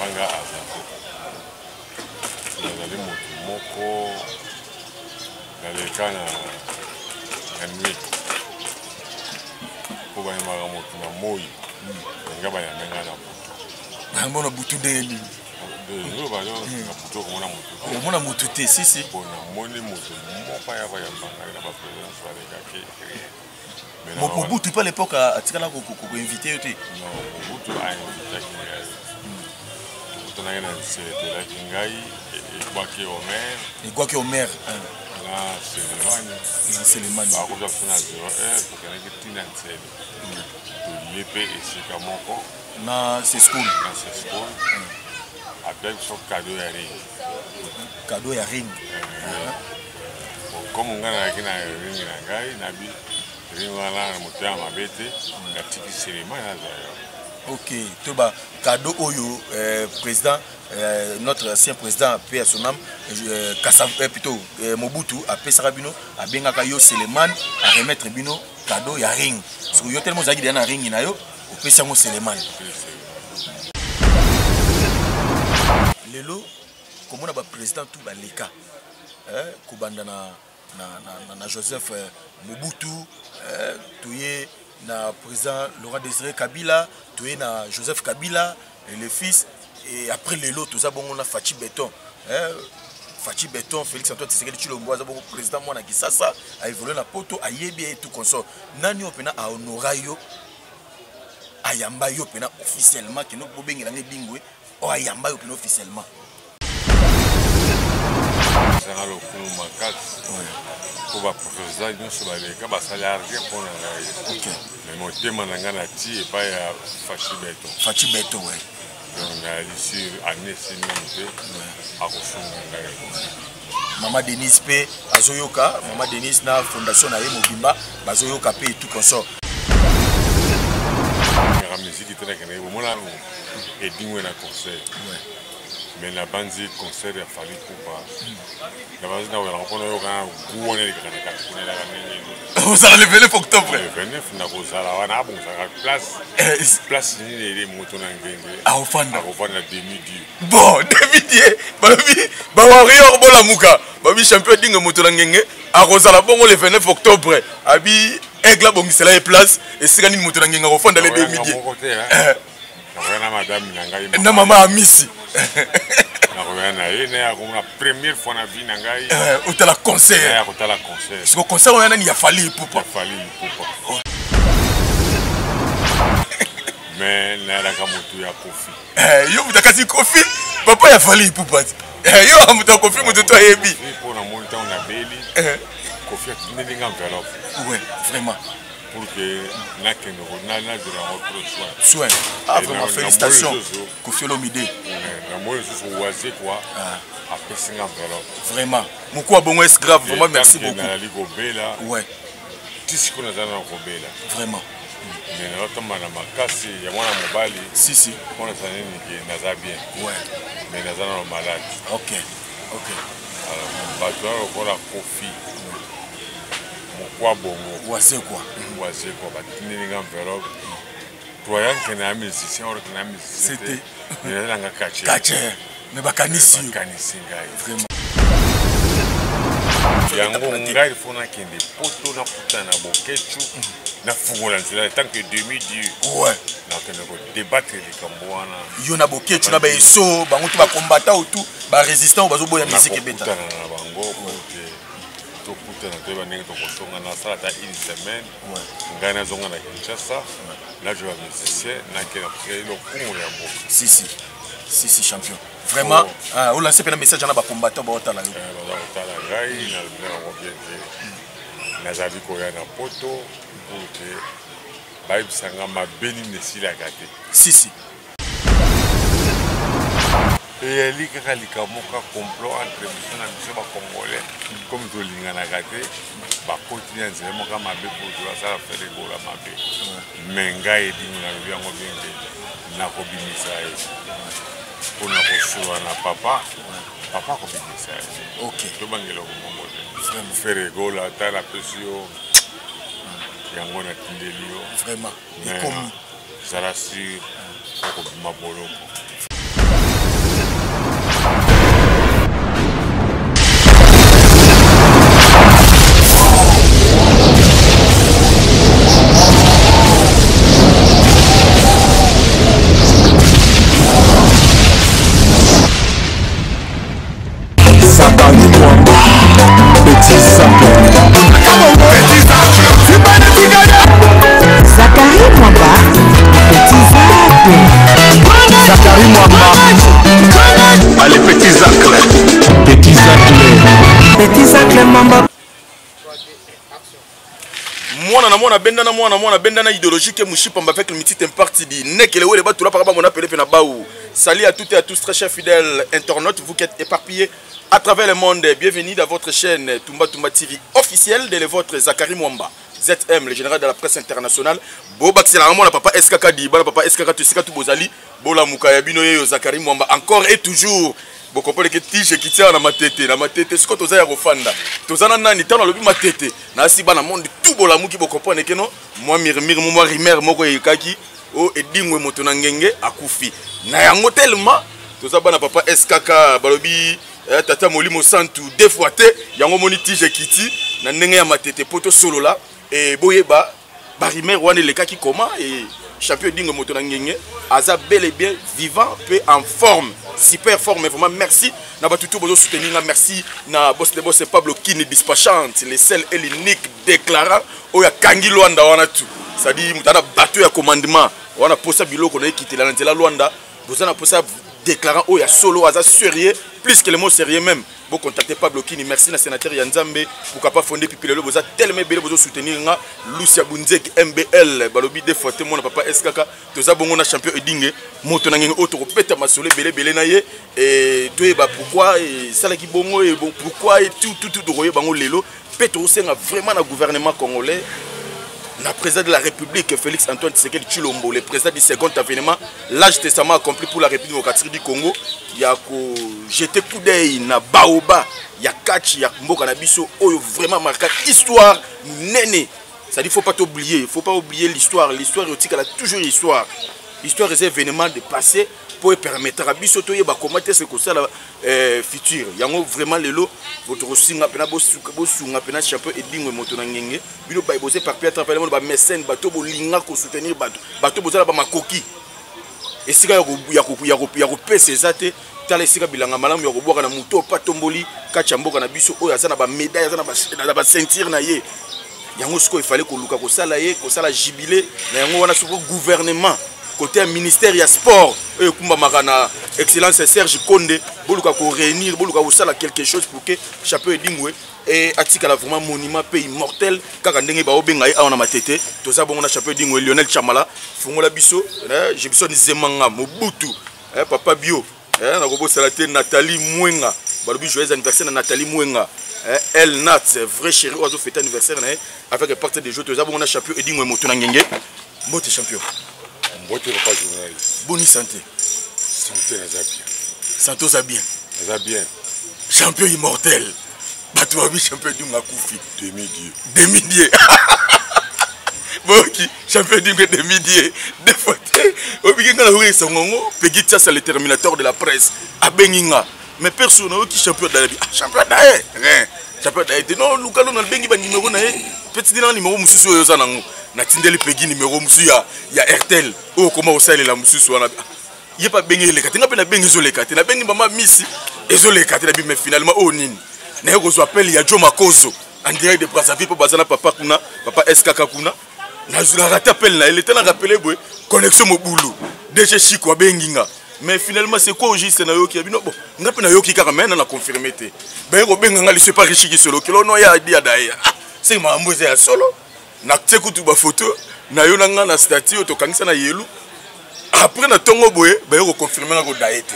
Ayamba nga aza te. Nazali moto moko naleka na na nuit mpo bayambaka moto na moi nga bayambe nga na butu. Bayamba na butu ndenge nini? Na butu okomona moto te. Okomona moto te, si si. Mpo namoni moto moko aya koyamba ngai na bapresence balekaki rien. Mobutu mpe à l'époque atikala koinvite yo te? Non, Mobutu ainvitaki ngai. Tokutanaki na nsele, toyelaki ngai egwaki Omer. Egwaki Omer. Na Selemani. Na Selemani. Bakoza biso na 0 heure, tokendaki ntina nsele. Tolie mpe esika moko. Na Seschool. Na Seschool. Apesaki biso cadeau ya ring. Cadeau ya ring. Comme ngai nazalaki na ring na ngai, nabi ring wana na motema mabe te, natiki Selemani azwa yo. Ok, to ba cadeau oyo euh, président euh, notre ancien président paix à son âme euh, Kassa, euh, plutôt euh, Mobutu apesaka bino, abengaka yo Selemani a remettre bino cadeau ya ring. Soki yo tellement ozalaki deja na ring na yo, opesi yango Selemani. Lelo komona ba président tout baleka eh, kobanda na, na, na, na, na Joseph eh, Mobutu eh, toye na président Laurent Désiré Kabila, toye na Joseph Kabila et le fils, et après lelo toza bongo na Fatshi Béton eh, Fatshi Béton, Félix Antoine Tshisekedi Tshilombo aza bongo président mwana Kisasa, a évolué na poto, ayebi ye tout consort. Nani oyo pena a honora yo, ayamba yo pena officiellement kino bobengela ngai bingwe, oyo ayamba yo pena officiellement? Ezalaka lokumu makasi mpo baprofesseur nyonso baleka basali rien mpo na ngai, mais motema na ngai natii epai ya Fatshi Béton. Fatshi Béton, ouais. Donc nayali sur année esili nanu te, akosunga ngai. Mama Denise mpe azoyoka, Mama Denise na fondation na ye mobimba bazoyoka mpe tout consort. Kaka miziki te nakendaki bomona edingwe na concert, mais nabanzi concert ya Fally Ipupa, nabanzi nakozalaka mpona oyoka gu wana elekaka na kati kuna, elaka ndenge. Ozala le 29 octobre? Le 29 nakozala wana, abongisaka place place nini ele moto na ngenge akofanda. Akofanda demi dieu. Bon, demi dieu, balobi bawarrior bolamuka, babi champion dingue moto na ngenge akozala bongo le 29 octobre, abi aigle abongisela ye place esika nini moto na ngenge akofanda le demi dieu. Moko te, nakoya na madame na ngai. Na mama Amisi. Nakoya na ye, naye akomona première fois na vie na ngai. Otala concert. Naye akotala concert. Siko concert wana nani? Ya Fally Ipupa. Ya Fally Ipupa. Mais nayalaka motu ya Kofi. Yo moto akasi Kofi, papa ya Fally Ipupa te. Yo moto ya Kofi, moto to ayebi. Mpo namoni ntango nabeli, Kofi atindeli nga enveloppe. Ouais, vraiment. Pour que nakende nazela yango trop soin. Soin. Ah, vraiment, félicitations Kofi Olomide. Namoni lisusu waze kwa apesi nga enveloppe. Vraiment, mokuwa bongo est grave, vraiment merci beaucoup. Nazali kobela. Ouais. Ti sikoyo naza na kobela. Vraiment. Mais nazotamba na makasi ya mwana mobali. Si si. Mpona sa nini ke naza bien. Ouais. Mais naza nano malade. Ok. Alors bato wana lokola Kofi, mokwa bongo. Wazekwa. Wazekwa batindeli nga enveloppe croyant ke na musicien or ke na musicien te, nanga catcher. Catcher. Mais bakanisi yo. Bakanisi ngai. Vraiment. Yango ngai fo nakende poto, nakutana na Bokechu, nafungola nzela tant que demi dieu. Ouais. Nakende kodébattre likambo wana. Yo na Bokechu na baeso bango to bakombata otu barésistant oyo bazoboya musique ebeta. Nakokutana na bango po te tokutana, toyeba ndenge tokosonga. Nasala ata une semaine, ngai nazonga na Kinshasa, nazwa bamusicien, nakenda lokumu ya mboka. Si si si si, champion, vraiment. Oh. Olance mpe na message wana, bacombattant baotala yo. Baza kotala ngai, nalobi na bango bien te, nazali koya na poto pour ke bayebisanga mabe nini esilaka te. Si si. Eyali kaka likambo moko ya complot entre biso na biso bacongolais, comme tolinganaka te, bakoti na nzela moko ya mabe po basala Ferre Gola mabe. Mais ngai edingo nalobi yango bien te, nakobimisa ye mpona kosola na papa, papa akobimisa ye. Tobangela komongo te. Ferre Gola, ata napesi yo yango, natindeli yo. Vraiment, ekomi. Zala sur, okobima boloko. Mwana na mwana benda na mwana mwana benda na idéologie ke mushipamba avec le miti imparti di nekele wele batula paka bamona pele pe na baou. Salut à toutes et à tous, très chers fidèles internautes, vous qui êtes éparpillés à travers le monde. Bienvenue dans votre chaîne Tumba Tumba TV officielle de le vôtre Zachary Mwamba. ZM, le général de la presse internationale. Bobakisela mwana papa SKK di bana papa SKK tosika tu bozali bolamuka ya bino yeyo Zachary Mwamba encore et toujours. Bokopole ke tige kitia na matete na matete siko toza ya kofanda toza na nani ntango alobi matete nasi bana monde tout bolamuki bokopone ke no mwa mirimiri mwa rimer moko eyekaki o edingwe moto na ngenge akufi na yango tellement toza bana papa SKK balobi eh, tata molimo santu deux fois te yango moni tige kiti na ndenge ya matete po tosolola e boyeba barimer wana elekaki koma e champion Edingwe moto na ngenge aza bel et bien vivant pe en forme, super forme vraiment. Merci na bato tout bozo soutenir nga, merci na boss de boss Pablo Kini dispatchante, le seul et l'unique déclarant oyo akangi Luanda wana tout, c'est-à-dire moto ana bateau ya commandement wana posa biloko na ekitela na nzela Luanda, boza na posa déclarant oyo ya solo aza sérieux plus que le mot sérieux même. Bo contacter Pablo Kini. Merci na sénateur ya Nzambe pourquoi pas fonder pipi lelo boza tellement ebele bozo soutenir nga Lucia Bunzek MBL balobi deux fois te mona papa SKK toza bongo na champion Edinge moto na ngenge oyo tokobeta masolo ebele ebele na ye et toyeba pourquoi esalaki bongo et bon pourquoi et tout tout tout tokoyeba bango lelo mpe tokosenga vraiment na gouvernement congolais na président de la République Félix Antoine Tshisekedi Tshilombo, le président du second avènement, l'âge testament accompli pour la République démocratique du Congo, ya ko jeter coup d'œil na baoba ya catch ya mboka na biso oyo vraiment marqua histoire nene. C'est-à-dire faut pas t'oublier, faut pas oublier l'histoire, l'histoire etikala toujours histoire. L'histoire est événement de passé pour permettre à biso toyeba comment est-ce que ça futur. Yango vraiment lelo votre singa pena bosunga pena champion Edingwe moto na ngenge bino ba bosé par Pierre Travail ba mécène bato bolinga ko soutenir bato bato bozala ba makoki esika ya ko ya ko ya ko ya ko pesa eza te. Tala esika bilanga malamu ya kobwaka na moto pa tomboli kati ya mboka na biso oyo aza na ba médaille aza na ba ceinture na ye. Yango sikoyo il fallait koluka kosala ye kosala jubilé na yango wana sikoyo gouvernement côté ya ministère ya sport oyo ekumbamaka na excellence Serge Konde boluka ko réunir boluka kosala quelque chose pour que champion Edingwe et atikala vraiment monument pe immortel kaka ndenge baobenga ye awa na matete. Toza bongo na champion Edingwe Lionel Chamala fungola biso Gibson Zemanga Mobutu papa bio nakobosala te Nathalie Mwenga balobi joyeux anniversaire na Nathalie Mwenga El Nat vrai chéri oyo azo fêter anniversaire na ye avec partie de jeu. Toza bongo na champion Edingwe moto na ngenge. Mbote champion. Mbote papa journaliste. Boni santé? Santé naza bien. Santé oza bien? Naza bien. Champion immortel. Bato babi champion Edingwe akufi. Demi-dieu. Demi-dieu. Boki, champion Edingwe demi-dieu. Des fois te, obiki nga na yoki songongo, Peggy Tiasa le terminateur de la presse, abengi nga. Mais perso na yoki champion d'Arabi. Ah, champion d'Aye. Rien. Champion d'Aye. Non, Luka no na bengi ba numéro na ye. Petit dina numéro mususu oyo za nango. Na tindeli Peggy numéro mususu ya Airtel. Oyo koma osalela mususu wana. Ye pa bengi eleka te, nga pe na bengi ezoleka te. Na bengi mama Missy ezoleka te na bi, mais finalement oyo nini? Na ye kozwa appel ya Joe Makozo en direct de Brazzaville po bazana papa kuna, papa SKK kuna. Na raté appel na ye, le temps na rappeler boye, connexion mobulu. DG Chico abengi nga. Mais finalement c'est quoi au juste na yoki ya bino? Bon, nga pe na yoki kaka mais na confirmer te. Ba ko benga nga liso pa Richi Kisolo, kilo no ya dia d'ailleurs. Ah, c'est mambo ya solo. Na tie kutu ba photo na yo na nga na statut oyo tokangisa na yelu. Après na tongo boye, ba ko confirmer nga ko daye te.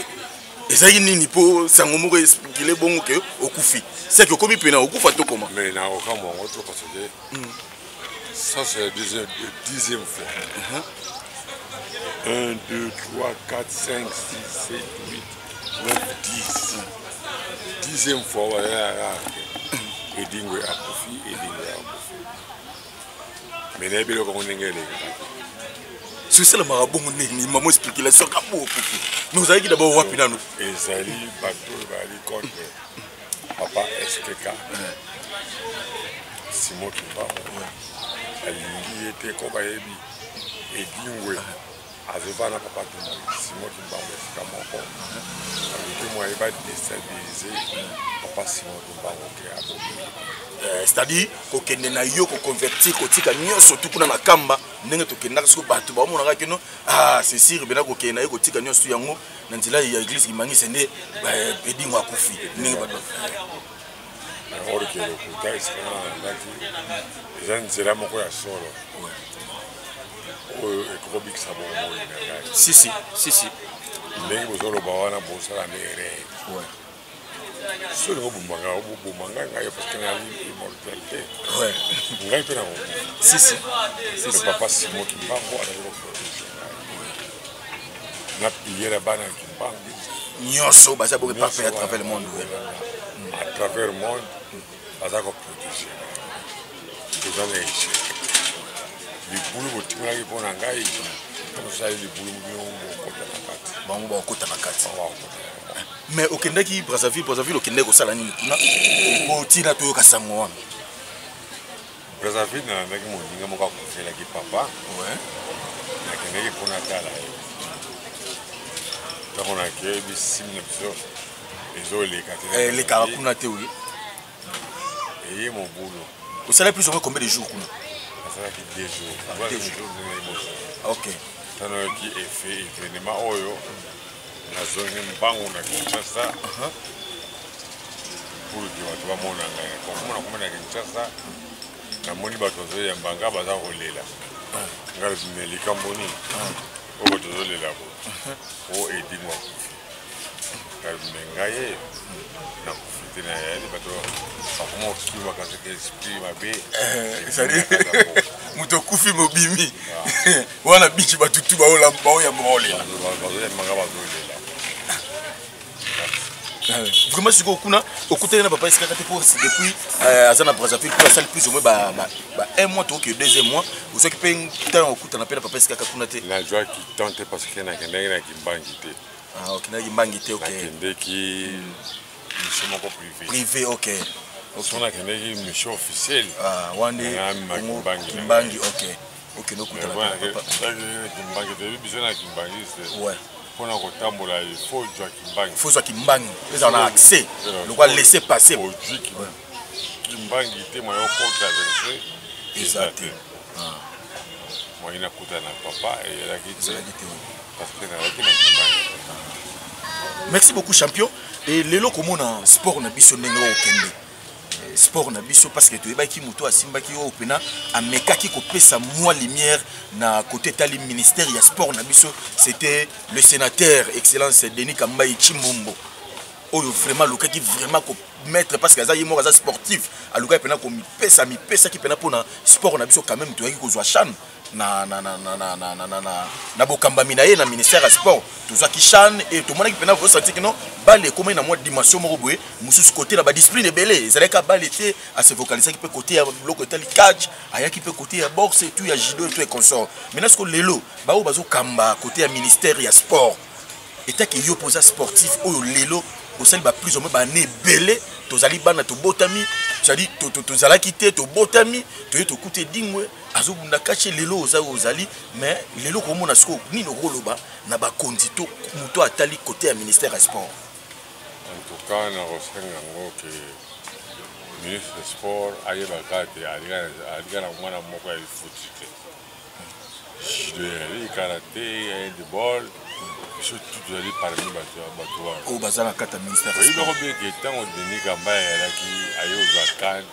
Ezalaki nini po sango moko expliquer bongo ke okufi. C'est que okomi pena okufa to koma. Mais na okamwa ngo to parce que ça c'est la dixième fois. 1, 2, 3, 4, 5, 6, 7, 8, 9, 10. Dixième fois, voilà, Edingwe akufi, Edingwe akufi. Mais nayebi eloko yango ndenge elekaka te. Soki esalamaka bongo ndenge nini? Mama explication ka bongo okufi. Mais ozalaki d'abord wapi nanu? Ezali bato oyo bazali contre papa SKK. Simon Kimbangu alingi ye te ko bayebi Edingwe azovanda papa Simon Kimbangu esika moko. Aluki mwa ye ba déstabiliser papa Simon Kimbangu ke abomi. C'est-à-dire kokende na yo koconvertir kotika nyonso tu kuna na kamba ndenge tokendaka soki bato baomonaka kino, ah, c'est sûr bena kokende na ye kotika nyonso tu yango na nzela ya église Kimbanguiste nde, ba, Edingwe akufi ndenge bato Or ke lokuta esika nga nalandaki. Eza nzela moko ya solo oyo ekokobikisa bomoi na ngai. Si si si si. Ndenge bozoloba wana, bosala nde erreur. Soki olingi oboma ngai, oboma ngai ngai, parce que nali immortel te. Ngai mpe nakokufa. Si si. Mais papa Simon Kimbangu azali koprotéger ngai na prière ya bana ya Kimbangu. Nyonso baza boke parfait à travers le monde. À travers le monde baza koprotéger ngai. Toza na échec. Libulu botikolaki mpo na ngai, tosali libulu, bino bokota na kati. Bango bakota na kati. Bango bakota na kati. Mais okendaki Brazzaville. Brazzaville okendaki kosala nini kuna po tina toyoka sango wana? Brazzaville, nalandaki moninga moko akufelaki papa. Nakendaki mpo natala ye. Ntango nakei, bisimi na biso ezoleka te. Elekaka kuna te, oui. Eye mobulu. Osala plus ou moins combien de jours kuna? Nasalaki 2 jours. Ah, 2 jours. Jours liboso. Ntango nayoki effet événement oyo, nazongi mbangu na Kinshasa pour que bato bamona ngai. Komona koma na Kinshasa, namoni bato bazoyamba nga, baza kolela. Ngai lobi: "Me likambo nini oyo bato bazolela bo?" O Edingwe akufi. Ngai lobi: "Me ngai ye nakufi te." Na yali bato bakoma kokima, kasaka esprit mabe. Ezali moto akufi, mobimi wana bichi, batutu baoyamba, baolela. Bazoyambanga, bazolela. Vraiment, sikoyo kuna okutani na papa esikaka te, mpo depuis aza na Brazzaville mpo asali plus ou moins ba un mois, tokoki deuxième mois, ozwaki mpe ntango okutana mpe na papa esikaka kuna te? Nazwaki temps te parce que nakendaki na Kimbangi te. Ah, okendaki Mbangi te, ok. Nakendeki mission moko privé. Privé, ok. So nakendeki mission officielle. Ah, wande Kimbangi. Kimbangi, ok, okende okutana na papa. Kimbangi, toyebi biso na kimbangiste, mpona kotambola il faut ozwa Kimbangi. Faut ozwa Kimbangi, ezala na accès lokwa laisser passer. Ozwi Kimbangi te, moyen okota verse eza te. Moyen nakuta na papa ezalaki te parce que nazalaki na Kimbangi. Merci beaucoup, champion. E lelo komona sport na biso ndenge oyo okende, sport na biso, parce que toyebaki moto asimbaki oyo mpena amekaki kopesa mwa lumière na côté etali ministère ya sport na biso, c'était le sénateur excellence Denis Kambai Chimbombo, oyo vraiment alukaki vraiment komettre, parce que aza ye moko aza sportif, alukaki mpena komipesa, mipesaki mpena mpona sport na biso. Quand même toyaki kozwa CHAN na bokambami na ye na ministère ya sport. Tozwaki CHAN e tomonaki mpena resenti kino bale ekomai na mwa dimension moko boye mosusu, côté na badiscipline ebele. Ezalaki ka bale te, ase vocalisaki mpe côté ya biloko etali catch, ayaki mpe côté ya boxe et tout, ya judo et tout et consort. Maintenant siko lelo baoyo bazokamba côté ya ministère ya sport, etaki yo mpo oza sportif oyo lelo osali ba plus ou moins bane ebele, tozali bana, tobotami, c'est-à-dire tozalaki te, tobotami, toye tokuta Edingwe azobunda catch. Lelo oza oyo ozali, mais lelo komona sikoyo nini okoloba na bakonzi to moto atali côté ya ministère ya sport? En tout cas, nakosenga yango ke ministre sport ayebaka te alika na mwana moko ya lifuti te. Judo ezali, karate, handball, biso tout tozali parmi bato wana. Oyo baza na kati ya ministère. Oyebi kobeke ntango Denis Kambai ayalaki, aye ozwa CAN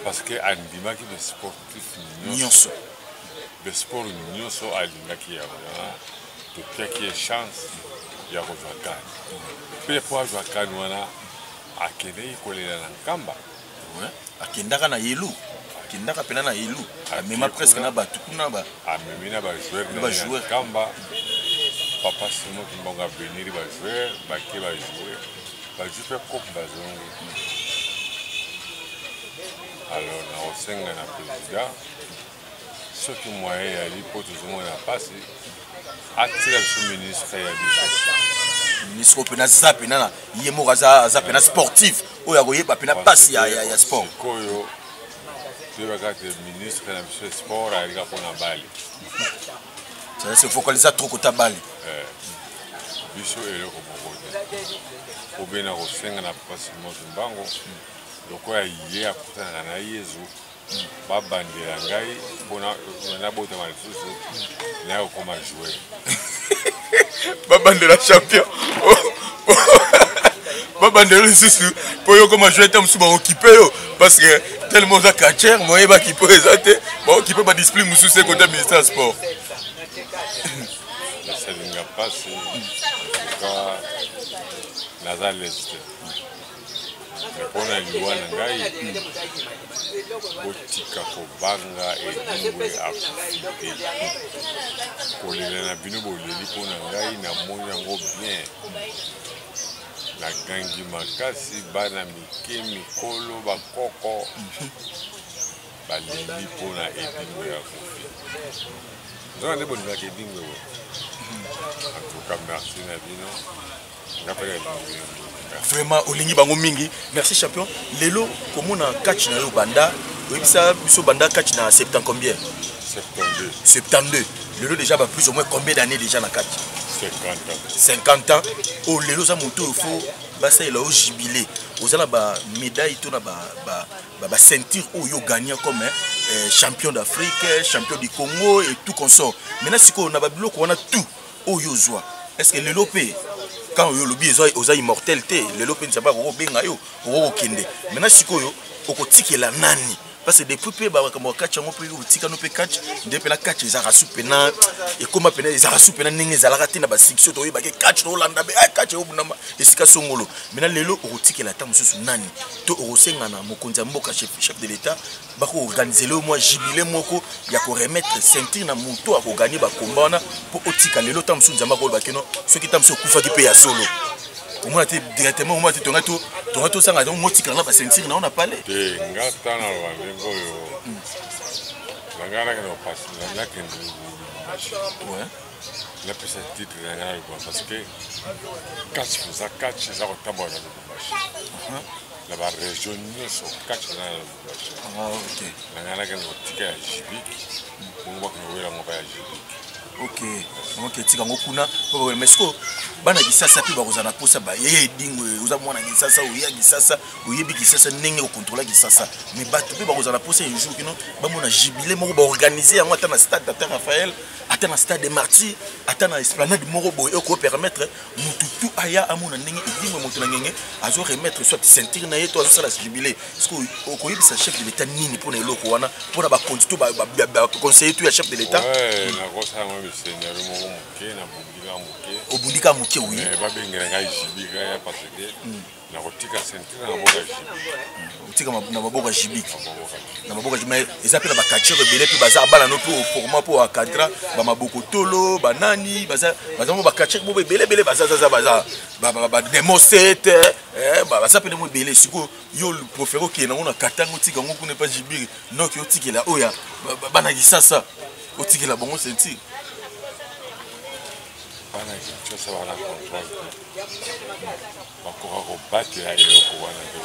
parce que andimaki basportif nyonso. Basport nyonso alingaki yango wana, topiaki ye chance ya kozwa CAN. Mpe po azwa CAN wana, akendeki kolela na Nkamba. Akendaka na Yelu, akendaka mpena na Yelu, amema presque na bato kuna ba Amemi na bajoueur. Na bajoueur. Nkamba, papa Simon Kimbangu abénir bajoueur, bake bajouer, bazwi mpe coupe, bazongi. Alors nakosenga na président, soki moyen eyali, mpo tozomona mpasi, atila biso ministre ya biso. Ministre oyo mpena aza mpena na ye moko, aza mpena sportif oyo akoyeba mpena mpasi ya sport. Sikoyo toyebaka te ministre na biso ya sport ayalika mpona bale. Ça se focalisa trop kota bale. Biso eloko moko te. Obe na kosenga na papa Simon Kimbangu, lokola ye akutanaka na Yezu, babandela ngai mpona nabotama lisusu, naya kokoma joueur. Babandela champion, babandela lisusu mpo yo koma joueur te, mosusu bakokipe yo parce que Tellement oza catcheur, moyen bakipe eza te, baokipe badiscipline mosusu ekota ministère ya sport. Esalinga mpasi ka naza lese te mpo na liwa na ngai. Botika kobanga, Edingwe akufi te. Kolela na bino boleli mpo na ngai, namoni yango bien. Nagangi makasi, bana mike, mikolo, bakoko baleli mpo na Edingwe akufi. Nzoka nde bolingaka Edingwe we. En tout cas, merci na bino. Nga mpe nalingi bino mingi. Vraiment olingi bango mingi. Merci champion. Lelo komona catch na yo banda oyebisa biso banda catch na 70 combien? 72. 72. Lelo déjà ba plus ou moins combien d'années déjà na catch? 50 ans. 50 ans. Oh, lelo oza moto oyo faut basalela yo jubilé. Oza na ba médaille to na ba ceinture oyo gagné comme champion d'Afrique, champion du Congo et tout consort. Maintenant sikoyo na ba biloko wana tout oyo ozwa, est-ce que lelo mpe quand oyo olobi oza immortel te, lelo mpe Nzambe akokobenga yo, okokokende. Maintenant sikoyo okotikela nani? Parce que depuis mpe bamakambo ya catch yango mpe otikano mpe catch nde mpe na catch ezalaka su mpena ekóma mpena ezalaka su mpena ndenge ezalaka te na basuccès toyebaki catch toolanda mpe catch eyobundama esika songolo. Maintenant lelo okotikela ata mosusu nani to okosenga na mokonzi ya mboka, chef de l'État, bakoorganize leo mwa jubilé moko ya koremettre ceinture na moto akoganye bakomba wana mpo otika lelo ta mosusu Nzambe akoloba keno soki ta mosusu okufaki mpe ya solo omona te directement, omona te tonga tonga tosanga motikala na baceinture na yo na palais. Te, nga ta na loba ndenge oyo na ngai nakende kopasi, nakende Lubumbashi, napesa titre na ngai na Lubumbashi, parce que catch eza catch, eza kotambola na Lubumbashi, na baregion nyonso catch eza na Lubumbashi. Na ngai nakende kotika ya Jibik, bongo bakende kowela yango pa ya Jibik. Ok, tika yango kuna. Mais sikoyo bana Kisasa mpe bakozala na mposa bayeye Edingwe. Oza mwana Kisasa, oya Kisasa, oyebi Kisasa ndenge okontrola Kisasa, mais bato mpe bakozala na mposa un jour kino bamona jubilé moko baorganize yango ata na stade ata Raphaël, ata na stade de Martyr, ata na esplanade moko boye ekopermettre motu tu aya amona ndenge Edingwe moto na ngenge azo remettre soit ceinture na ye to azosala jubilé. Sikoyo okoyebisa chef de l'État nini mpona eloko wana, mpona bakonzi to baconseiller to ya chef de l'État? Nakosala mwa miscénario moko moke, nabundika moke. Obundika moke, oui. Babengela ngai Jibik aya, parce que nakotika ceinture na maboko ya Jibik. Otika na maboko ya Jibik, na maboko ya, mais eza mpe na bacatcheur ebele mpe baza bana no mpe oforma mpo acadra bamaboko tolo banani baza baza mo bacatcheur moko ebele ebele baza zaza baza bademo set, baza mpe mo ebele. Sikoyo yo préféré okende nango na Katanga, otika yango kuna epa Jibiri noki otikela oyo bana Kisasa, otikela bango ceinture? Bana Kinshasa bana contrôle te, bakoka kobatela eloko wana te.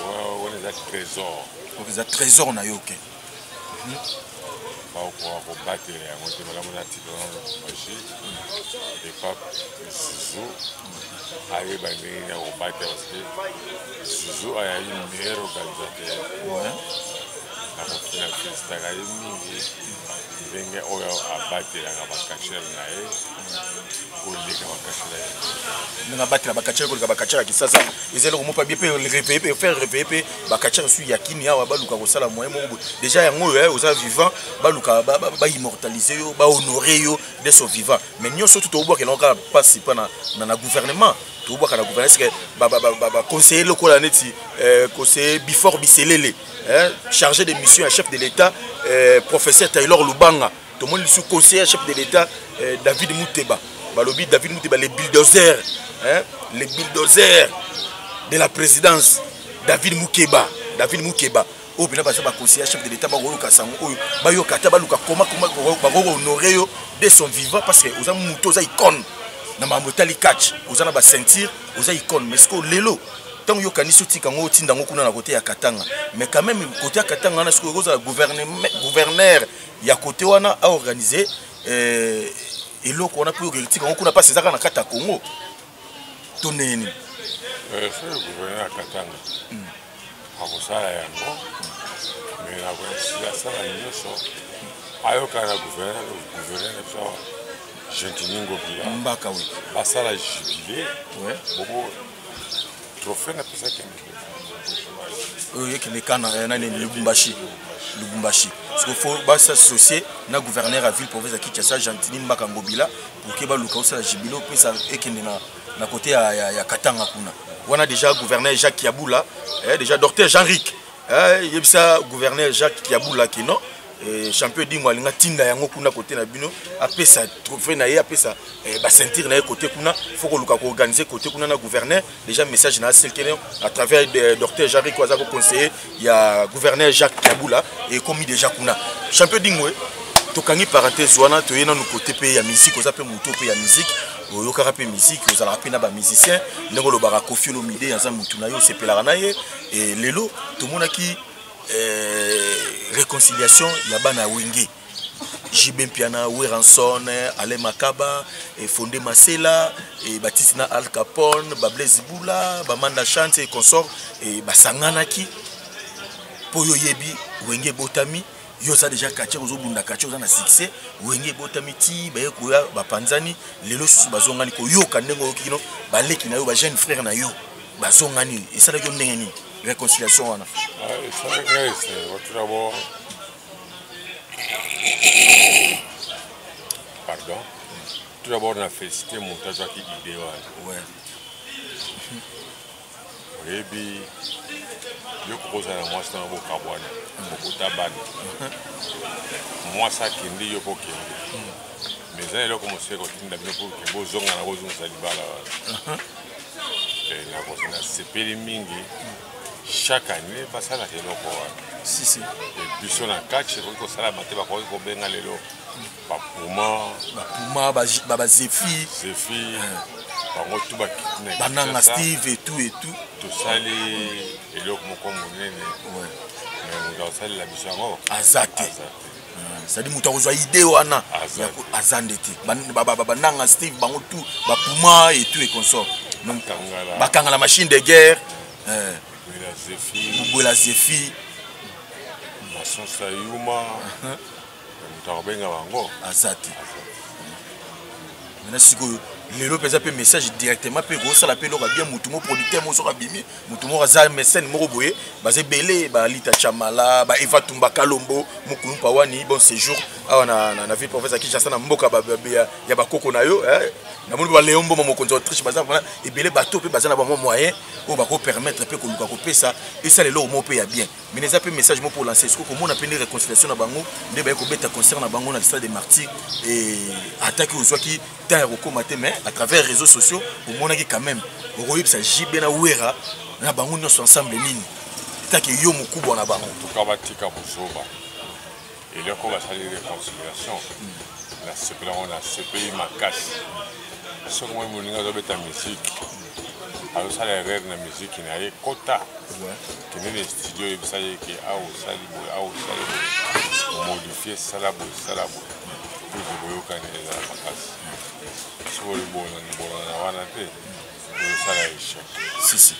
Wana eza trésor. Eza trésor na yo, ok. Bakoka kobatela yango te. Malamu natika wana Lubumbashi epa Zuzu, ayeba ndenge ya kobatela, parce que Zuzu ayali meilleur organisateur. Na félicitaka ye mingi ndenge oyo abatelaka bacatcheur na ye koleka bacatcheur ya ye. Ndenge abatela bacatcheur koleka bacatcheur ya Kisasa, eza eloko moko bien mpe réveiller mpe faire réveiller mpe bacatcheur su ya Kini awa, baluka kosala moyen moko boye. Déjà yango oyo oza vivant, baluka baimmortaliser yo, bahonore yo de son vivant. Mais nyonso tu tobwakela kaka mpasi mpa na gouvernement, tobwaka na gouvernement seke baconseiller lokola neti conseiller Bifort Biselele, chargé de mission ya chef de l'État, professeur Taylor Lubanga. Tomoni lisusu conseiller chef de l'État David Muteba. Balobi David Muteba, les bulldozers, hein, les bulldozers de la présidence, David Mukeba, David Mukeba oyo mpena baza baconseiller chef de l'État. Bakoyoka sango oyo, bayoka ata baluka koma koma bakohonorer yo de son vivant, parce que oza moto, oza icône na makambo etali catch, oza na baceinture, oza icône. Mais sikoyo lelo ntango yokanisi otika yango, otinda yango kuna na kote ya Katanga, mais quand même kote ya Katanga wana sikoyo ekozala gouverneur ya kote wana aorganize eloko wana mpo otika yango kuna, mpasi eza kaka na kati ya Congo to ndenge nini? Soki gouverneur ya Katanga akosala yango, mais asala nyonso ayokana na gouverneur na biso awa, Gentiny Ngobila. Mbaka, oui. Basala jubilé bobo trophée napesaki. Oyo ekende kana eh, nani, Lubumbashi. Lubumbashi siko fo basassocie na gouverneur ya ville province ya Kinshasa, Gentini Mbaka Ngobila, pour ke baluka osala jubile opesa ekende na côté ya Katanga kuna. Wana déjà gouverneur Jacques Kiabula, eh, déjà docteur Jean-Ric, eh, yebisa gouverneur Jacques Kiabula kino eh, champion Dingo alinga tinda yango kuna côté na bino, apesa trophée na ye, apesa eh, baceinture na ye côté kuna. Faut koluka koorganiser côté kuna na gouverneur. Déjà message na aselkene à travers de, docteur Jean-Ric aza koconseiller ya gouverneur Jacques Kiabula, ekomi déjà kuna. Champion Dingo, tokangi parenthèse wana, toye nanu côté mpe ya musique. Oza mpe moto mpe ya musique, oyokaka mpe musique, ozalaka mpe na bamusicien. Ndenge olobaka, Kofi Olomide aza motu na yo, osepelaka na ye. E lelo tomonaki réconciliation ya bana ya Wenge, JB Mpiana, Werrason, Alain Makaba, et Fondé Masela, et Baptiste na Al Capone, ba Blaise Bula, ba Manda Chante et consort, et basanganaki po yo yebi Wenge ebotami, yo oza déjà quartier, ozobunda quartier, oza na succès. Wenge ebotami ti baye koya bapanzani, lelo susu bazongani. Koyoka ndenge oyoki kino baleki na yo, bajeune frère na yo bazongani, esalaki yo ndenge nini, réconciliation wana? Esalaki ngai esengo. Tout d'abord, pardon, tout d'abord na félicité moto azwaki idée wana. Oyebi, yo kokozala na mwasi nanga, bokabwana, bokota bana, mwasi akende, yo mpo okende, mais eza eloko mosusu ekotinda bino mpo ke bozonga na bozongisa libala wana. Nasepeli mingi. Chaque année basalaka eloko wana. Si si. Biso na kati ekoki kosalama te. Bakoki kobenga lelo bapuma. Bapuma, bazefi. Zefi, bango tu bakiti na bananga Steve et tout et tout. Tosali eloko moko monene, mais moto akosalela biso yango aza te. C'est-à-dire moto akozwa idée wana aza nde te. Bananga Steve, bango tout, bapuma et tout et consort, bakangala machine de guerre, bobwela Zefi. Masonsa Yuma, moto akobenga bango aza te. Maintenant sikoyo lelo mpenza mpe message directement mpe kosala mpe eloko bien. Motu mo producteur moko soki abimi, motu moko aza mécène moko boye, baza ebele, balita Chamala, ba Eva Tumba Kalombo Mokulu Mpawani, bon séjour awa na ville province ya Kinshasa, na mboka ya bakoko na yo. Namoni baléon Mboma, mokonzi ya Autriche, baza wana ebele. Bato mpe baza na bamwa moyen oyo bakopermettre mpe koluka kopesa esala eloko moko mpe ya bien. Mais eza mpe message moko pour lancer. Sikoyo komona mpe nde réconciliation na bango, nde baye kobeta concert na bango na stade de Martyr, et ataki ozwaki temps ya kokóma te, mais à travers réseaux sociaux omonaki quand même. Okoyebisa JB na Wera na bango nyonso ensemble nini, taki yo mokubwa na bango? Tuka batika bozoba. Eloko basali réconciliation, nasepela yango, nasepeli makasi. Soki moi moninga azobeta musique, azosala erreur na musique na ye, kota, kende na studio, oyebisa ye ke awa osali boye, awa osali boye, modifie, sala boye, sala boye, pour que boyokani ezala makasi. Soki olibonana wana te, ozosala échec. Si si,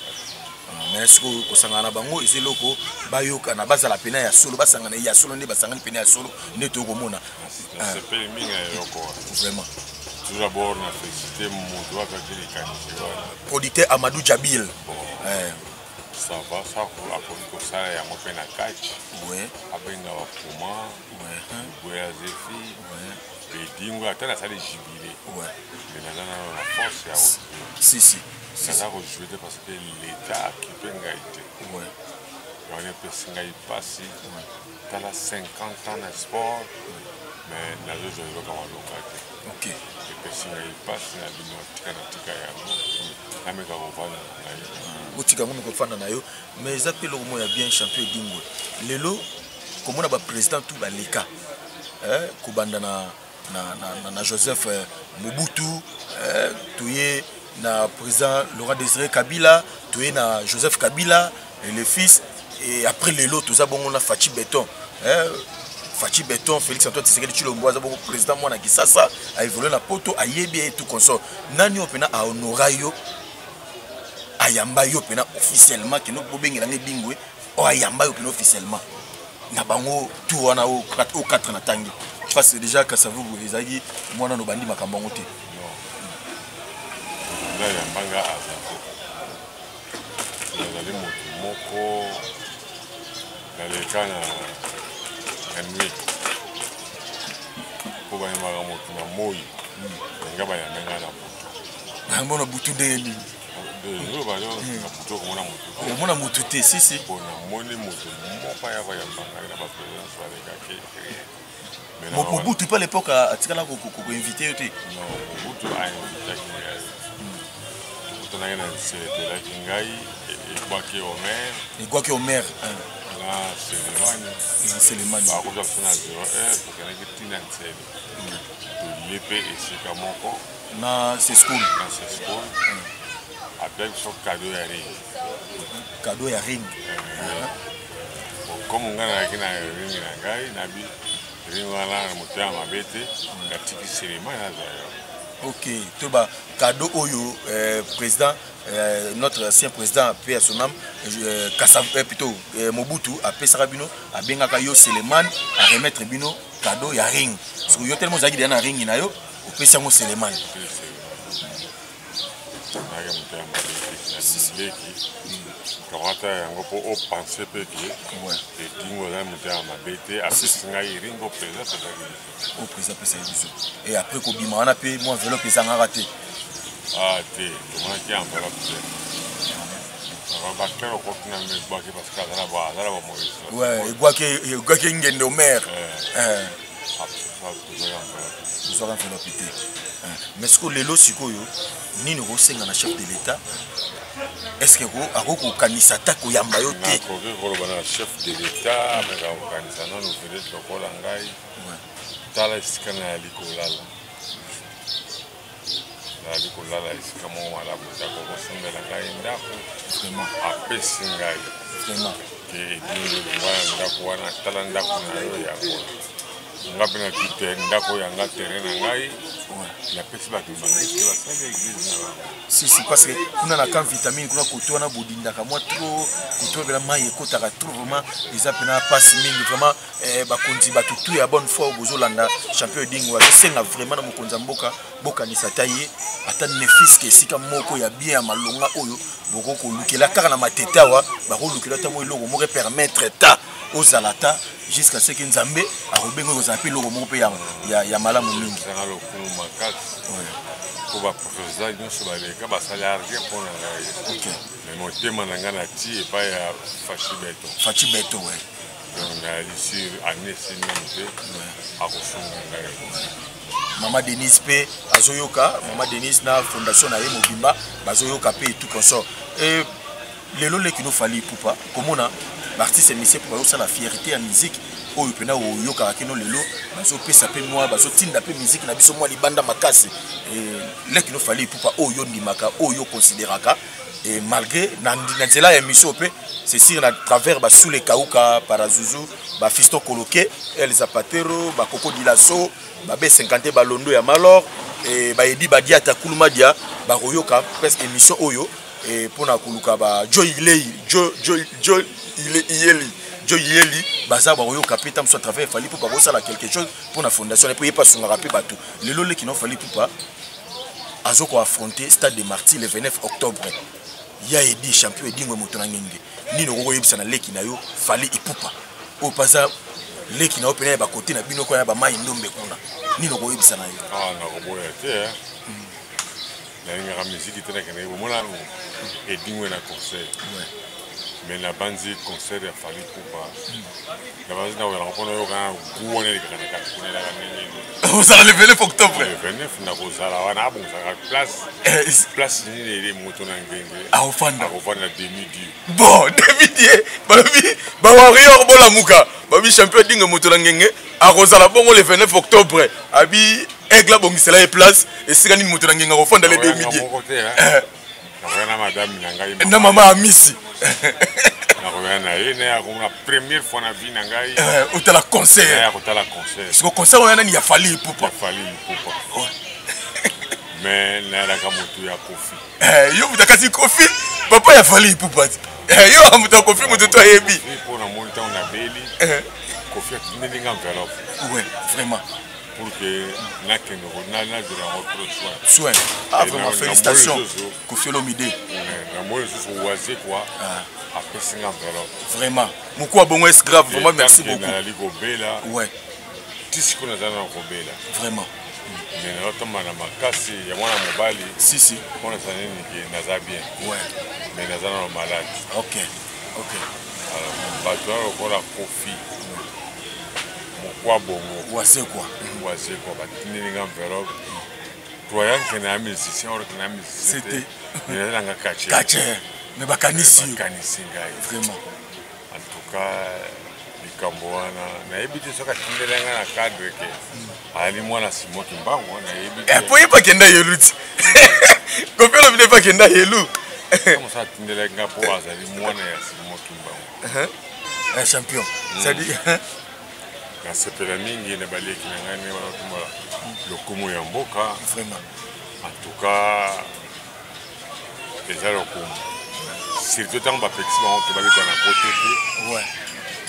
mais sikoyo kosangana na bango eza eloko bayokana, bazala pena ya solo, basangana ya solo, nde basangani pena ya solo nde tokomona. Nasepeli mingi na eloko wana. Vraiment. Tout d'abord na félicité moto azwaki likanisi wana. Producteur Amadou Jabil. Bon, ça va, ça akoki kosala yango mpe na kati, abenga bapuma, boya Zefi, Edingo. Ata nasali jubilé, mais naza nano na force ya kojouer. Si si. Naza kojouer te parce que l'État akipe ngai te. Yango epesi ngai mpasi. Tala, 50 ans na sport, mais nazozwa eloko ya malonga te. Epesi ngai mpasi na bino. Tika na tika yango, nameka kovanda na ngai. Otika yango, kofanda na yo, mais eza mpe eloko moko ya bien. Champion Edingwe, lelo komona baprésident tout baleka, kobanda na Joseph Mobutu, toye na président Laurent Désiré Kabila, toye na Joseph Kabila et le fils, et après lelo toza bongo na Fatshi Béton, Fatshi Béton, Félix Antoine Tshisekedi Tshilombo, aza bongo président mwana Kisasa, aévolue na poto, ayebi ye tout consort. Nani oyo mpena ahonora yo, ayamba yo mpena officiellement kino bobengelanga Edingwe, oyo ayamba yo mpena officiellement na bango tout wana o 4 na tangi? Parce que déjà Kasavubu ezalaki mwana no bandi makambo yango te. Nga yambanga aza te. Nazali motu moko. Naleka na na nuit mpo bayambaka moto na moi, nga bayambe ngai na butu. Bayamba na butu ndenge nini? Na butu okomona moto te. Okomona moto te, si si. Mpo namoni moto moko aya koyamba ngai na bapresence balekaki. Mobutu mpe à l'époque atikala koinvite yo te? Non, Mobutu ainvitaki ngai. Tokutanaki na nsele, toyelaki ngai egwaki Homer. Egwaki Homer. Na Selemani. Na Selemani. Bakozwa biso na 0 heure, tokendaki ntina nsele. Tolie mpe esika moko. Na Seschool. Na Seschool. Apesaki biso cadeau ya ring. Cadeau ya ring. Comme ngai nazalaki na ring na ngai, nabi ring wana na motema mabe te, natiki Selemani azwa yo. Ok, to ba cadeau oyo président notre ancien président paix à son âme Kasa, plutôt Mobutu apesaka bino, abengaka yo Selemani a remettre bino cadeau ya ring. Soki yo tellement ozalaki deja na ring na yo, opesi yango Selemani. Nazalaki motema mabe te, leki kamata yango mpo opense mpe ke Edingwe azali motema mabe te, apesi ngai ringo président apesaki biso. Oyo président apesaki biso. Et après kobima wana mpe mwa enveloppe ezangaka te? Ah te, tomonaki enveloppe te. Bakele okoti na egwaki parce que aza na bamoïse. Ouais, egwaki, egwaki ngende Omer. Tozwaka enveloppe te. Mais sikoyo lelo sikoyo nini okosenga na chef de l'État? Est-ce que akoki kokanisa ata koyamba yo te? Nakoki koloba na chef de l'État ameka kokanisa nanu vedette lokola ngai. Tala esika nayali kolala, nayali kolala esika moko malamu te. Akoki kosombela ngai ndako, apesi ngai ke Edingwe longwa na ndako wana, tala ndako na yo yango. Nga mpe nazwi te ndako ya nga, terrain na ngai napesi bato bangisi basali église na bango. Si si, parce que kuna na camp vitamine kuna koto wana bodindaka mwa trop, koto mpena mai ekotaka trop, vraiment eza mpena mpasi mingi vraiment. Bakonzi bato tu ya bonne foi bozolanda champion Edingwe azosenga vraiment na mokonzi ya mboka bokanisa ata ye, ata ne fiske esika moko ya bien ya malonga oyo bokoki kolukela kaka na matete awa, bakolukela ata mwa eloko moko epermettre ta ozala ata jusqu'à ce que Nzambe akobenga kozala mpe eloko moko mpe ya malamu mingi. Ezanga lokumu makasi mpo baprofesseur nyonso baleka basali rien mpo na ngai. Mais motema na ngai natie epai ya Fachi Beton. Fachi Beton, ouais. Donc nayali sur année esili nanu te, akosunga ngai. Mama Denise mpe azoyoka, Mama Denise na fondation na ye mobimba bazoyoka mpe tout consort. Et lelo leki no Fally Ipupa komona baartiste musicien mpo bazosala fierté ya musique oyo mpena oyokaka kino lelo, bazopesa mpe mwa bazotinda mpe musique na biso mwa libanda makasi. Leki no Fally Ipupa oyo ondimaka, oyo oconsidéraka, et malgré na nzela ya émission mpe c'est sûr na travers basule kauka parazuzu, bafiston koloke, El Zapatero, bakoko dilaso, babe 50 balondo ya malor, et baedi badiata kulumadia bakoyoka presque émission oyo mpona koluka ba Joe Ilei, Joe, Joe, Joe Ile, Iyeli, Joe Iyeli baza bakoyoka mpe ntango mosusu à travers Fally mpo bakosala quelque chose mpona fondation mpo ye mpe asungaka mpe bato. Lelo leki na Fally Ipupa azoko affronter Stade de Martyrs le 29 octobre. Ya Edi champion Edingwe moto na ngenge, nini okoki koyebisa na leki na yo Fally Ipupa oyo mpe leki na yo pene ya bakote na bino kuna ya bamai ndombe kuna, nini okoyebisa na yo? Ah, nakoboya te, nalingaka miziki te, nakendaki komona Edingwe na concert, mais nabanzi concert ya Fally Ipupa, nabanzi nakoyaka mpona oyoka gu wana elekaka na kati kuna, elaka ndenge. Ozala le 29 octobre? Le 29 nakozala wana, abongisaka place, place nini ele moto na ngenge akofanda. Akofanda demi dieu. Bon, demi dieu balobi bawarrior bolamuka, babi champion Edingwe moto na ngenge akozala bongo le 29 octobre, abi aigle abongisela ye place esika nini moto na ngenge akofanda le demi dieu. Moko te, nakoya na madame na ngai. Na mama Amisi. Nakoya na ye, naya komona première fois na vie na ngai. Otala concert. Naya kotala concert. Siko concert oyo nani? Ya Fally Ipupa. Ya Fally Ipupa, mais nayalaka motu ya Kofi. Yo moto akati Kofi, papa ya Fally Ipupa te, yo moto ya Kofi, moto to ayebi. Mpo namoni ntango nabeli, Kofi atindeli nga enveloppe. Ouais, vraiment. Pour que nakende nazela yango trop soin. Soin. Ah, vraiment, félicitations. Koffi Olomide. Namoni lisusu Wazekwa apesi nga enveloppe. Vraiment. Mokuwa bongo est grave, vraiment merci beaucoup. Nazali kobela. Ti sikoyo naza na kobela. Vraiment. Mais nazotomba na makasi ya mwana mobali. Si si. Mpona sa nini ke naza bien. Mais naza nano malade. Ok. Alors, bato wana lokola Koffi. Mokwa bongo. Wazekwa. Wazekwa batindeli nga enveloppe. Croyant que na musicien or que na musicien te. Mais nanga catcheur. Catcheur. Mais bakanisi yo. Bakanisi ngai. Vraiment. En tout cas likambo wana nayebi te soki atindeli nga na cadre ke ayali mwana Simon Kimbangu, nayebi te. Po ye mpe akenda yelu ti. Koffi Olomide mpe akenda yelu. Mosa atindelaki nga mpo azali mwana ya Simon Kimbangu. Un champion. C'est-à-dire nasepela mingi na baleki na ngai ndenge bazotumbola lokumu ya mboka. Vraiment. En tout cas eza lokumu, surtout ntango bapekisi bango ke babeta na poto te.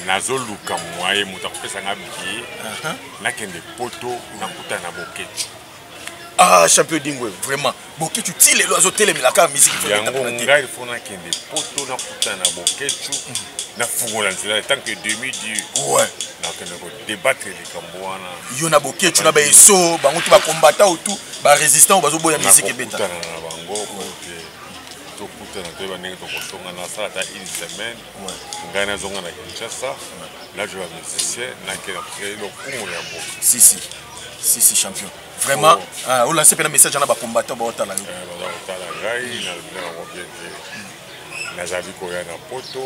Nazoluka moye moto akopesa nga billet, nakende poto, nakutana na Boketshu. Ah, champion Dingwe, vraiment Boketshu ti lelo azotelemela kaka musique. Yango ngai faut nakende poto, nakutana na Boketshu, nafungola nzela tant que demi dieu. Nakende kodébattre likambo wana. Yo na Boketshu na baeso bango to bakombata otu barésistant oyo bazoboya musique ebeta. Nakokutana na bango po te tokutana, toyeba ndenge tokosonga. Nasala ata une semaine, ngai nazonga na Kinshasa, nazwa bamusicien, nakenda lokumu ya mboka. Si si si si, champion, vraiment. Oh. Olance mpe na message wana, bacombattant baotala yo. Baza kotala ngai, nalobi na bango bien te, nazali koya na poto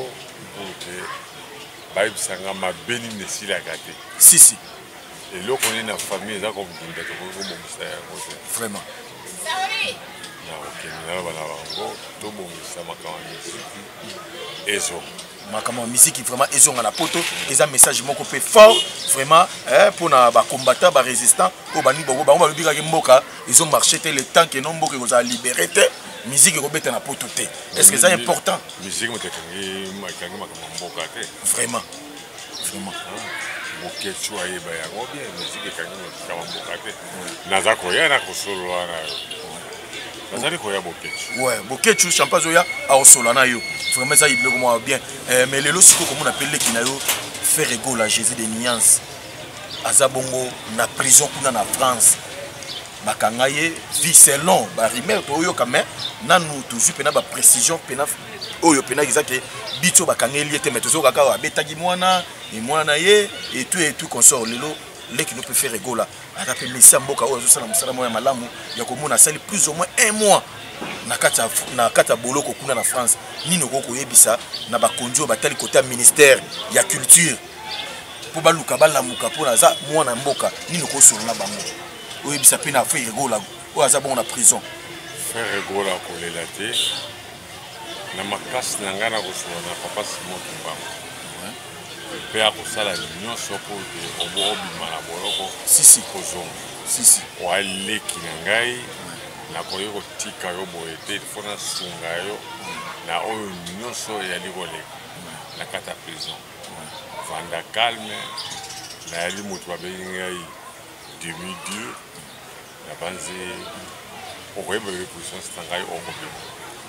pour ke bayebisanga mabe nini esilaka te. Si si. Eloko nini na famille eza kobunda, tokoki kobongisa yango te. Vraiment. Nakokende, naloba na bango tobongisa makambo ya miziki ezonga. Makambo ya miziki vraiment ezonga na poto, eza message moko mpe fort vraiment mpona bacombattant, barésistant oyo baningi bango balobi kaka mboka ezomarche te. Le temps ke no mboka ekozala libéré te, musique ekobeta na poto te. Est ce que eza important? Musique moto ekangi makambo ya mboka te. Vraiment, vraiment. Boketshu ayeba yango bien, musique ekangi makambo ya mboka te. Naza koya na kosolola na yo, nazali koya, Boketshu. Ouais, Boketshu champion azoya, akosola na yo. Vraiment eza biloko moko bien. Mais lelo sikoyo komona mpe leki na yo Ferre Gola, Jésus de Nuance, aza bongo na prison kuna na France, bakanga ye vie selon barumeur toyoka, mais nanu tozwi mpena baprécision mpena oyo mpena eza ke biso bakangeli ye te, mais tozoyoka kaka abetaki mwana e mwana na ye etu etu consort. Lelo leki no mpe Ferre Gola ata mpe mesi ya mboka oyo azosala mosala moko ya malamu ya komona, asali plus ou moins un mois na kati ya boloko kuna na France. Nini okoki koyebisa na bakonzi oyo batali kota ministère ya culture mpo baluka balamuka mpo aza mwana mboka? Nini okosolola na bango, oyebisa mpe na Ferre Gola oyo aza bongo na prison? Ferre Gola kolela te. Na makasi na ngai, nakosolola na papa Simon Kimbangu mpe akosala nyonso mpo te obo obima na boloko. Si si. Kozonga. Si si. Oaleki na ngai, nakoki kotika yo boye te. Faut nasunga yo na oyo nyonso eyali koleka na kati ya prison. Vanda calme, nayali moto babengi ngai demi dieu. Nabanzi okoyeba yo puissance na ngai, okobima.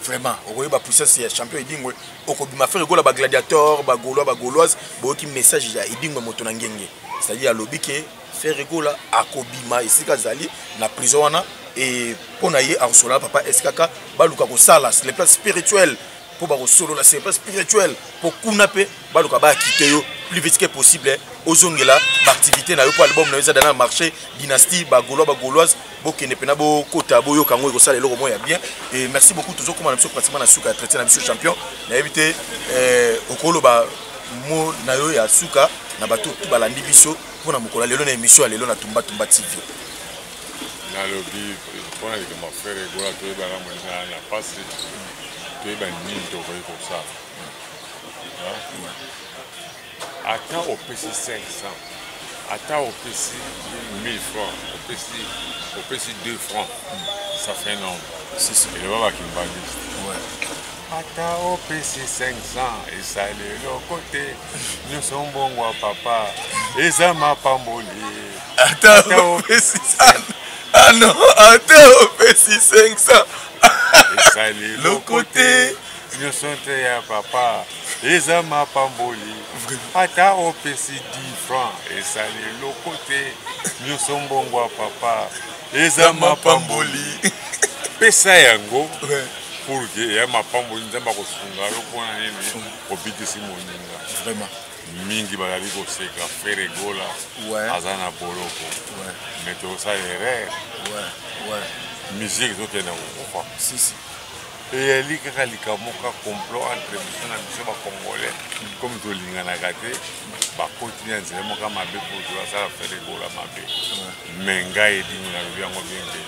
Vraiment, okoyeba puissance ya champion Edingwe, okobima. Ferre Gola, bagladiateur, bagaulois, bagauloise, boyoki message ya Edingwe moto na ngenge, c'est-à-dire alobi ke Ferre Gola akobima esika azali na prison wana e mpo na ye akosolola papa SKK, baluka kosala sur le plan spirituel, mpo bakosolola sur le plan spirituel mpo kuna mpe baluka baakite yo plus vite que possible, ozongela baactivité na yo, mpo album na yo eza dana na marché, Dynastie. Bagaulois, bagauloise, bokende mpena bokota, boyoka yango, ekosala eloko moko ya bien. Et merci beaucoup. Tozokóma na biso pratiquement na suka ya entretien na biso. Champion, nayebi te okoloba mo na yo ya suka na bato tu balandi biso mpona mokolo ya lelo na émission ya lelo na Tumba Tumba TV. Nalobi mpona likambo Ferre Gola, toyebaka moninga na pasi, toyeba nini tokoki kosala. Ata opesi 500, ata opesi 1000 francs, opesi 2 francs, ça fait un nombre. Si, si. Eloba bakimbangiste. Ata opesi 500 esali eloko te, nyonso mbongo ya papa eza mapamboli. Ata opesi, ah non, ata opesi 500 esali eloko te, nyonso te ya papa eza mapamboli. Ata opesi 10 francs esali eloko te, nyonso mbongo ya papa eza mapamboli. Pesa yango pour que ya mapamboli, Nzambe akosunga yo. Mpona nini? Obikisi moninga. Vraiment. Mingi bazali koseka Ferre Gola aza na boloko, mais tokosala erreur. Musique ezokende kokufa. Si, si. Eyali kaka likambo moko complot entre biso na biso bacongolais, comme tolinganaka te, bakoti na nzela moko mabe po basala Ferre Gola mabe. Mais ngai Edingwe nalobi yango bien te,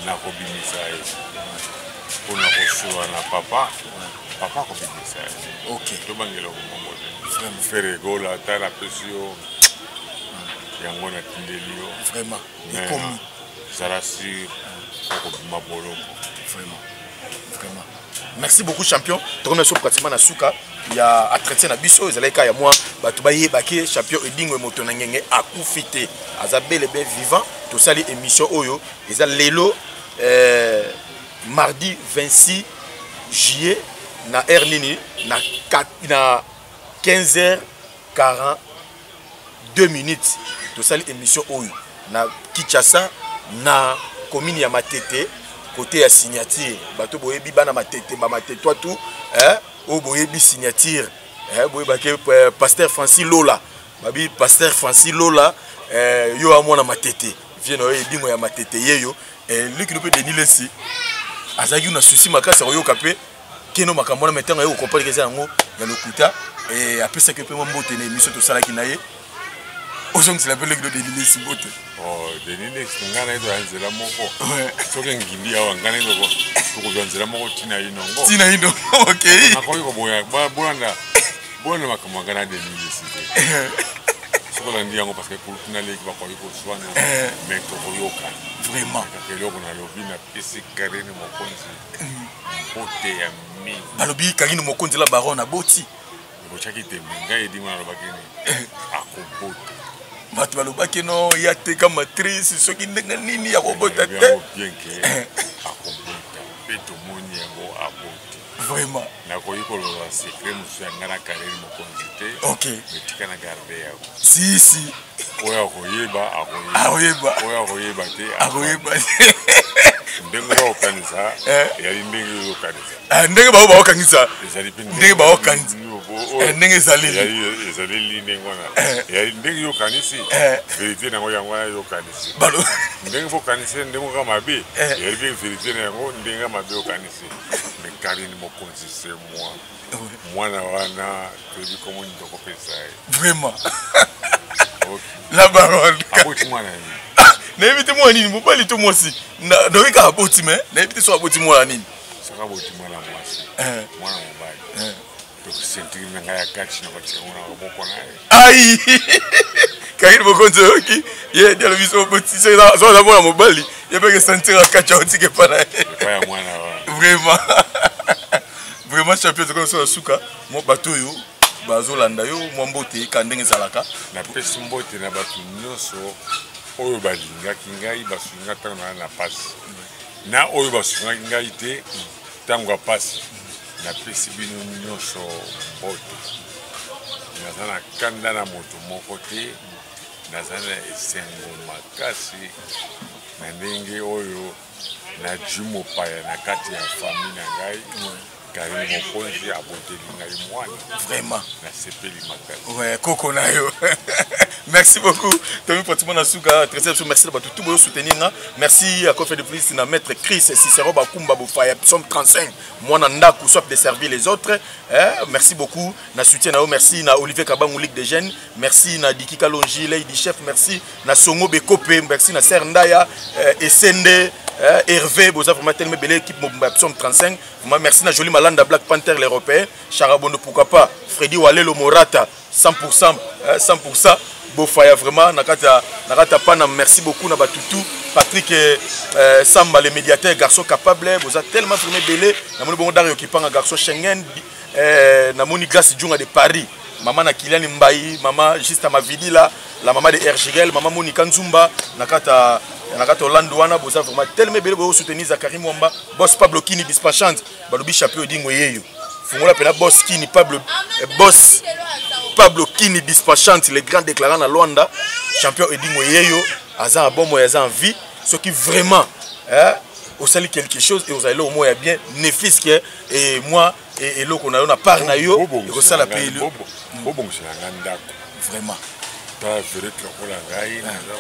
nakobimisa ye mpona kosola na papa. Papa akobimisa ye. Tobangela komongo te. Ferre Gola, ata napesi yo yango, natindeli yo. Vraiment, ekomi. Zala sûr, okobima boloko. Vraiment, vraiment, merci beaucoup, champion. Tokomi biso pratiquement na suka ya entretien na biso. Ezalaki kaka ya mwa bato bayebaki champion Edingwe, moto na ngenge, akufi te, aza bel et bien vivant. Tosali émission oyo eza lelo mardi 26 juillet na heure nini? Na 15 h 42 minutes. Tosali émission oyo na Kinshasa, na commune ya Matete, côté ya Signature. Bato boyebi bana Matete, bamatetwa tout, eh, oyo boyebi Signature, eh, boyebake pasteur Francis Lola. Babi pasteur Francis Lola, eh, yo amwana Matete, vie na yo Edingwe ya Matete yeyo, eh, leki no mpe Denis Lesi azalaki na souci makasi ya koyoka mpe keno makambo wana. Mais ntango aye kocomprendre eza yango ya lokuta, apesaki mpe mwa mbote na émission tosalaki na ye. Ozongisela mpe leki no Denis Lesi mbote. Oh, Denis Lesi, ngai na ye toya nzela moko. Soki ngindi awa, ngai na ye tokozwa nzela moko ntina inongo. Ntina inongo, okei. Nakoki koboya bolanda bolanda makambo ya ngai na Denis Lesi te. Soki olandi yango, parce que kulutu naleki bakoki koswana, mais tokoyoka. Vraiment. Kaka eloko nalobi, napesi Karine Mokonzi mbote ya mingi. Balobi Karine Mokonzi la baronne aboti. Botyaki tembe. Ngai Edingwe nalobaki nini? Akobota. Bato balobaki no ya teka matrice, soki ndenge nini ya kobota te. Bien que akobota, mpe tomoni yango, aboti. Vraiment. Nakoki koloba secret mosusu ya ngai na Karine Mokonzi te. Etika na garde yango. Si, si. Oyo akoyeba. Akoyeba. Oyo akoyeba te. Akoyeba. Ndenge bakokanisa ezali ndenge ozokanisa. Ndenge bao baokangisa. Ezali mpe ndenge baokanisa, ndenge ezaleli. Ezaleli ndenge wana, ezali ndenge yokanisi vérité nango, yango wana yokanisi. Ndenge fokanisi ndenge kaka mabe, ezali mpe vérité na yango ndenge mabe okanisi. Mais Karine Mokonzi, c'est moi, mwana wana toyebi komo nini tokopesa ye. Vraiment, la baronne. Aboti mwana nini? Nayebi te mwana nini, mobali to mwasi. Nayoki kaka aboti, mais nayebi te soki aboti mwana nini. Soki aboti mwana mwasi, mwana mobali, tokosentiri na ngai ya kati na kotika ngo na maboko na ye. Ai, Karine Mokonzi, oyoki ye dialo biso, oboti soki aza mwana mobali, ye mpe kesentire ya kati aotika epa na ye. Epai ya mwana wana. Vraiment, vraiment, champion, tokomi so na suka. Mwa bato oyo bazolanda yo, mwa mbote ka ndenge ezalaka. Napesi mbote na bato nyonso oyo balingaki ngai, basungi ngai ntango naa na pasi, na oyo basungaki ngai te ntango ya pasi. Napesi bino nyonso mbote. Naza na kanda na moto moko te. Naza na esengo makasi na ndenge oyo najwi mopaya na kati ya famille na ngai. Karine Mokonzi aboteli ngai mwana. Vraiment. Nasepeli makasi. Ouais, koko na yo. Merci beaucoup. Tomi pratiquement na suka très bien. Merci na bato tout boyo soutenir nga. Merci à Coffre de Police na maître Chris Cicero Bakumba Bofaya, psaume 35, mwana ndaku, soif de servir les autres, eh, merci beaucoup na soutien na yo. Merci na Olivier Kabangu, Ligue des jeunes. Merci na Diki Kalonji, Lady Chef. Merci na Songo Bekope. Merci na Ser Ndaya, Esende, Hervé boza vraiment tellement belle équipe mobimba psaume 35. Vraiment merci na Joli Malanda, Black Panther l'européen, Charabondo, pourquoi pas Freddy Walelo Morata 100%, 100%. Bofaya vraiment na kati ya Panam, merci beaucoup na batutu. Patrick Samba le médiateur, garçon capable, boza tellement vraiment belé. Namoni bongo Dario Kipanga, garçon Schengen, namoni Grace Djunga de Paris, maman na Kylian Mbaye, maman Juste Mavidi là, la maman de Ergigel, maman Monica Nzumba, na kati Hollande wana, boza vraiment tellement belé, bo soutenir Zacharie Mwamba, boss Pablo Kini dispatchante, balobi champion Edingo yeyo. Fungola pena boss Kini Pablo, boss Pablo Kini dispatchante, le grand déclarant na Luanda, champion Edingo yeyo, aza bon moya, aza en vie, ce qui vraiment hein, osali quelque chose et ozali au moins bien ne fils que et moi et eloko na yo na part na yo ekosala pe bobongisela nga ndako vraiment ta vrai lokola ngai naza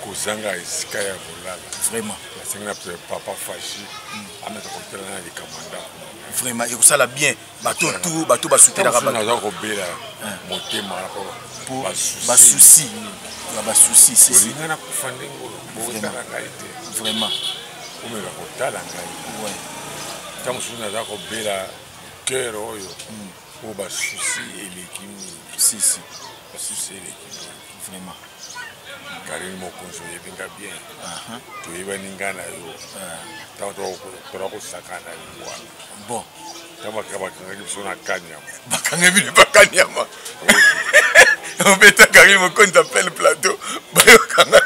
kozanga esika ya kolala vraiment nasengi na papa Fashi ameka kotala na likambo ya ndako vraiment ekosala bien bato tout bato basutelaka bato naza kobela motema po basusi ya basusi si si olinga nakufa ndenge botala ngai te vraiment omeka kotala ngai ouais ntango mosusu naza kobela cœur oyo po basusi eleki mingi si si basusi eleki mingi vraiment Karine Mokonzi oyebi nga bien toyebani nga na yo ntango tola kosaka na lingwana bon ntango bakangaki biso na Kanyama bakanga bino bakanyama obeta Karine Mokonzi en plein plateau bayokanga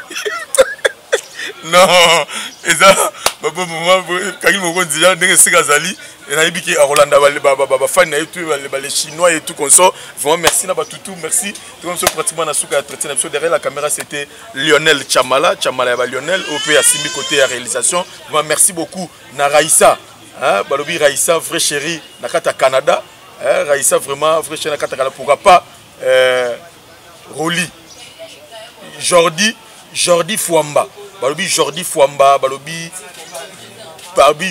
non eza Karine Mokonzi ya ndenge esika azali nayebi ke akolanda bafani na ye tu les Chinois et tout consort. Vraiment merci na batutu, merci tout comme ça pratiquement na suka ya traité na biso. Derrière la caméra, c'était Lionel Chamala, Chamala ya ba Lionel op ya simbi côté ya réalisation. Vraiment merci beaucoup na Raïssa, hein, balobi Raïssa vrai chéri na kata Canada, hein, Raïssa vraiment vrai chéri na kata Canada, pourquoi pas Roli Jordi Fouamba, balobi Jordi Fouamba, balobi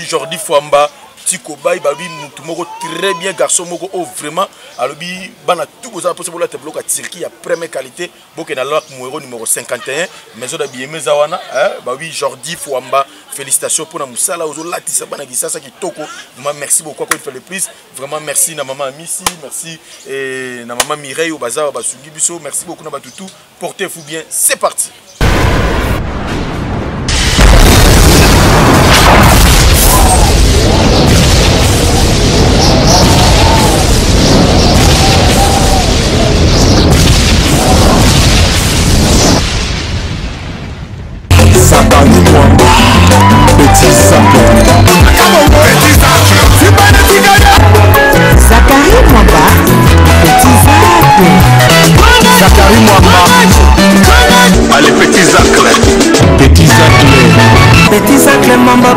Jordi Fouamba Tiko Bay, balobi mutu moko très bien, garçon moko oh vraiment alobi bana tout boza possible la tableau ka Turquie ya première qualité boke na Lac Moero numéro 51 maison d'habillement zawana, hein, balobi Jordi Fouamba, félicitations pour na musala ozo latisa bana Kisasa kitoko. Vraiment merci beaucoup encore une fois de plus, vraiment merci na maman Amisi, merci et na maman Mireille Obaza basungi biso, merci beaucoup na batutu, portez-vous bien, c'est parti.